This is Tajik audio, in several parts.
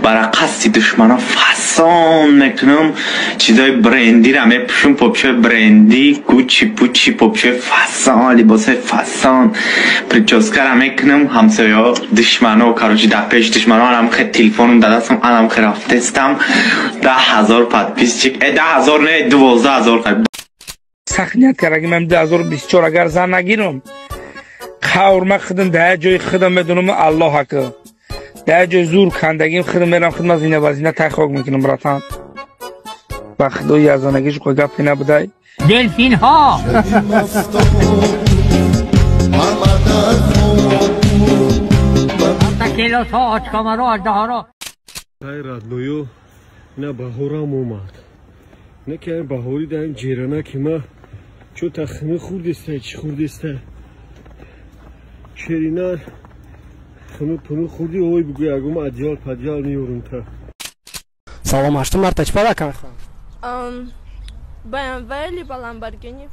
Бара қасди душмано фасон мекунам. Чизои брендиро мепӯшам, попшои бренди, Гуччи, пучи, попшои фасон, либосои фасон. Прическаро мекунам, ҳамсояҳо, душмано, короче, дар пеши душмано анам хе телефонам дар дастам, анам хе рафтестам. 10 000 подписчик, 10 000 не, 12 000 қариб. Сахният кардаги ман 2024 агар зан нагирам, қаврма худам дар ҷои худам медонам, Аллоҳ ака. Дар ҷои зур кандагим худам мерам, худам зина ба зина тай хок мекунам, братан. Ба худои язонагиш қой гапе набудай. Делфинҳо. Келосҳо, очкомаро, аждаҳоро. Ай роднойо, на баҳорам омад. Не ки ай баҳори да ин ҷерана ки ма чо тахми хурдеста, чӣ хурдеста. Шерина хими пуни хурди ой бугӯ ягум одеял падиёл меёрум та. Салом, ҳаштум марта чӣ подарка мехоҳам? BMW либо Lamborghini.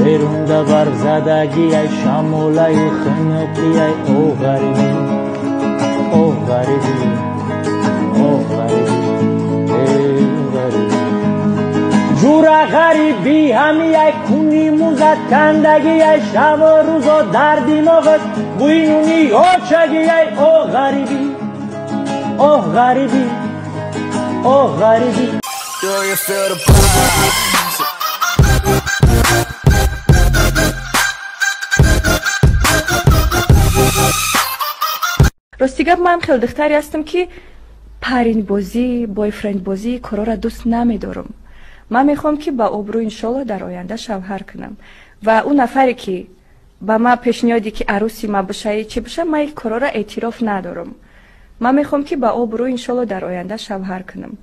Берунда барфзадагиай, шамолаи хунукиай, о ғарибӣ, о ғарибӣ, о ғарибӣ, эй ғарибӣ. Ҷура ғарибӣ ҳамиай, куни музат кандагиай, шабу рӯзо дар димоғат бӯи нуни очагиай, о ғарибӣ, о ғарибӣ, о ғарибӣ. Do you feel the vibes? Рости гап, ман хеле духтаре ҳастам, ки пареньбозӣ, бойфрендбозӣ корора дӯст намедорам. Ман мехоҳам, ки ба обрӯ иншолло дар оянда шавҳар кунам ва ӯ нафаре, ки ба ман пешниҳоде, ки арӯси ма бошаи, чӣ боша, ман ин корора эътироф надорам. Ман мехоҳам, ки ба обрӯ иншолло дар оянда шавҳар кунам.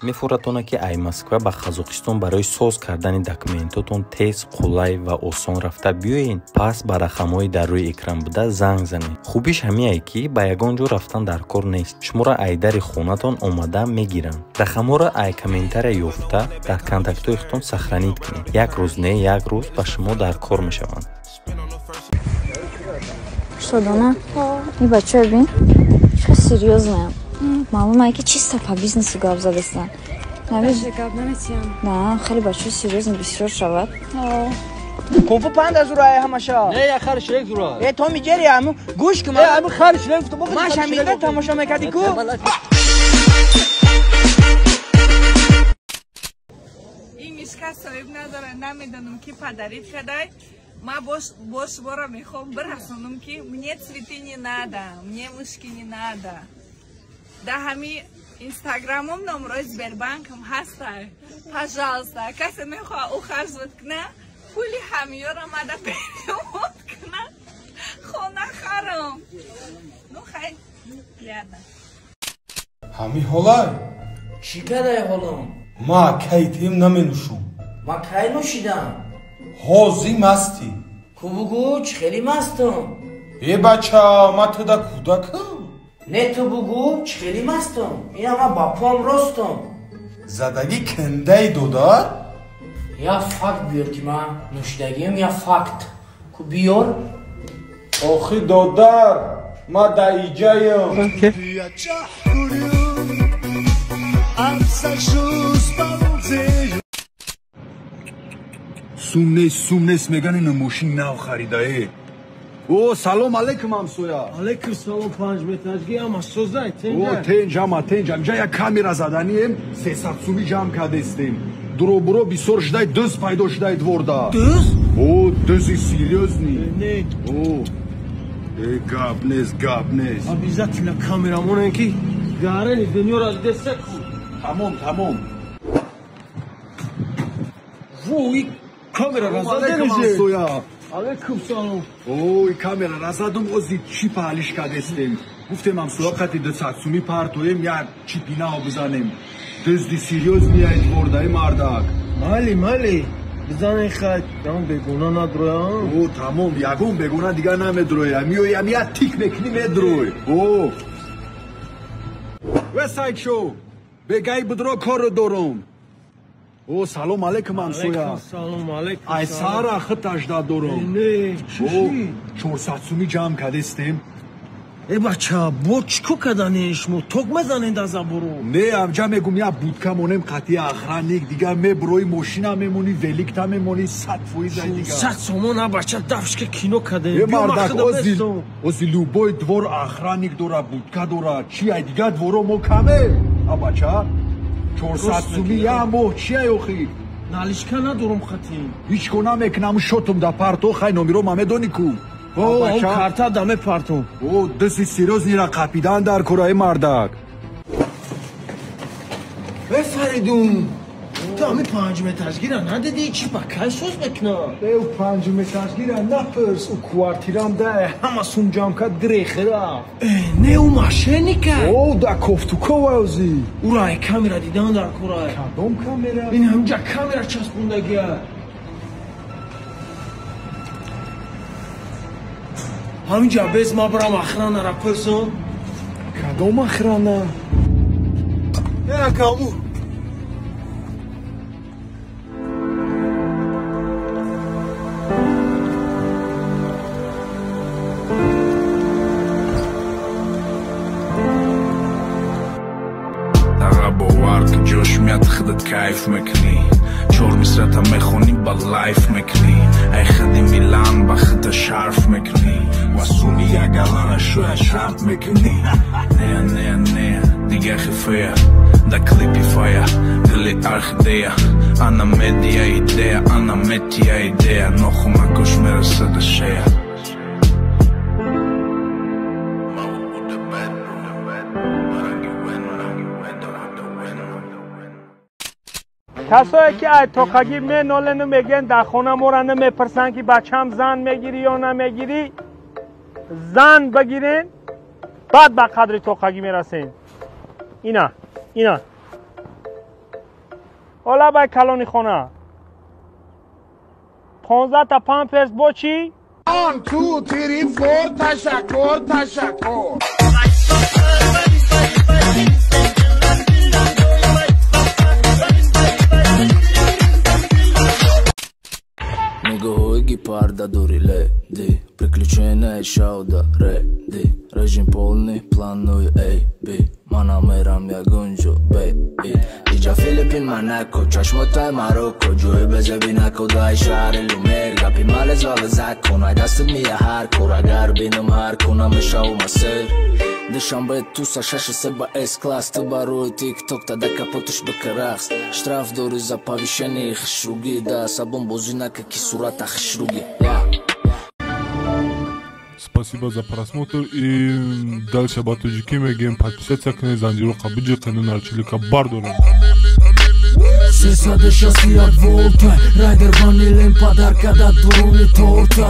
Мефуратона, ки ай Москва ба Қазоқистон барои соз кардани документотон тез, қулай ва осон рафта биёен. Пас ба рақамҳои дар рӯи экран буда занг занед. Хубиш ҳамиае, ки ба ягон ҷо рафтан дар кор нест, шуморо ай дари хонатон омада мегиранд. Рақамҳоро ай комментария ёфта, дар контактҳои худтон сохранить кунед. Як рӯз не, як рӯз ба шумо дар кор мешаванд. Что, Дона? И бача бин? Чӣ серьёзная? Маълум ки чисто по бизнесу гап задастан. Гап наметиям. На, хеле бачаи серьёзно бисёр шавад. Кунфу панда зурай ҳамаша. Не, я хари Шрек зура. Э, Томи Джерри ҳаму гӯш кун. Э, ҳаму хари Шрек гуфтам. Ман шамида тамошо мекардӣ ку? Ин мишка соҳиб надора, намедонам, ки подарить кадай. Ма бош бора мехоҳам бирасонам, ки мне цветы не надо, мне мышки не надо. Да ҳами инстаграмом номрои Сбербанкам ҳаста. Пожалуйста, касе мехоҳа ухаживать кна, пули ҳамиёро мада перевод кна, хона харам. Ну хай, ладно. Ҳами ҳолай? Чӣ кадай ҳолам? Ма кай тем наменӯшум. Ма кай нӯшидам? Ҳозӣ мастӣ. Ку бугӯ, чӣ хеле мастам? Э, бача, ма туда кӯдакам. Не, ту бугӯ, чӣ хеле мастам? Ина ма ба пом ростам. Задагӣ кендай, додар? Я факт биёр, ки ман нӯшидагиам, я факт. Ку биёр. Охи, додар, ма да иҷаям. Сум нест, сум нест, меган, ина мошин нав харидае. О, салом алейкум, ҳамсоя. Алейкум салом, панҷ метражги ама созай, тенҷа. О, тенҷ, ама тенҷ. Инҷа як камера заданием, 300 суми ҷамъ кардестем. Дуробуро бисёр шудай, дӯз пайдо шудай дворда. Дӯз? О, дӯзи серьёзный. Не. О, э, гап нест, гап нест. Обязательно камера монем, ки гарени дунёро дидеса ку. Тамом, тамом. Во, и камера разадем. Ҳамсоя. Алейкум салом. Ой, камера разадум, ози чӣ паҳлиш кардестем. Гуфтем, ҳамсоя қати 200 суми партоем, як чипи нав бизанем. Дузди серьёзный ай двордаи, мардак. Майли, майли. Бизанен хай, ягон бегона надроям. О, тамом, ягон бегона дигар намедроя. Миёям як тик мекунӣ медрой. О. Весайд шоу. Бегай будро корро дорум. О, салом алейкум ҳамсоя. Салом алейкум. Ай сара хитажда дорум. Не, чӣ? 400 сумӣ ҷамъ кардестем. Э бача, бо чӣ кор каданед шумо? Ток мезанед аз заборо? Не, амҷа мегум як будка монем қатъи охранник, дигар меброи мошина мемонӣ, великта мемонӣ, 100% ай дигар. 100 сомон, а бача, дафшка кино кадем. Э мардак, ози любой двор охранник дора, будка дора. Чӣ ай дигар дворо мо каме? А бача, 400 сумӣ як моҳ чи ай охи? Наличка надорум хати. Ҳеҷ кор намекунам, шотум да парто, хай номиро ма медонӣ ку. О, карта даме партум. О, дасти серьёзныйра қапидан дар кораи мардак. Э Фаридун, ту ҳами панҷметражгира надидӣ, чӣ ба кай соз мекуна? Э, панҷметражгира напурс, ӯ квартирам да ҳама сум ҷамъ кард, грехи рафт. Э, не, ӯ мошенника. О, да кофтукова ӯзи. Ӯра ай камера дидан дар кора. Кадом камера? Ин ҳамҷа камера часпондагия. Ҳаминҷа без ма барам охранара пурсам. Кадом охрана? Э, акаму. Таға бовар ки ҷош меяд, худат кайф мекунӣ. Чор мисрата мехонӣ, ба лайф мекунӣ. Ай худи Милан ба худта шарф мекунӣ. Ва суми ягалара шояд шарт мекунӣ. Нея, нея, нея, дига хифея. Да клипи фая, дили орхидея. Ана медиа идея, ана метия идея. Нохумакош мераса да шея. Касое ки ай тоқагӣ менолену мегӯянд дар хона моро намепурсанд ки бачам зан мегирӣ ё намегирӣ, зан бигирен, баъд ба қадри тоқагӣ мерасен. Ина, ина. Ҳола бай калони хона. 15 та памперс бо чӣ? 1, 2, 3, 4, ташаккур, ташаккур. Нигоҳои гепарда дори леди, приключения шауда реди, режим полный, плануи эй би, мана мерам ягон ҷо бе иҷа Филиппин, Монако, чашмотай Марокко, ҷои безеби накодай шаҳри Люмер, гапи малез ва закон, ай дастат мия ҳар кор, агар бинам ҳар кунам мешавам асир. Душанбе туса 6-3 ба С-класс, ту барои тикток тада капоташ бикарахс, штраф дори за повышение хушругӣ, да асабон бозӣ нака ки сурата хушругӣ. Спасибо за просмотр и дальше ба тоҷикӣ мегӯем подписаться кунед, занҷиро биҷиқену нарчилика бардорем. 361 волта, райдер ванилем падарка да дуруни торта.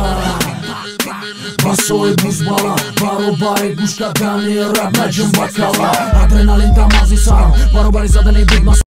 Басои бузбала, баробари гӯш кардани раб наҷум ба кала. Адреналин да мағзи сарам, баробари задани биг.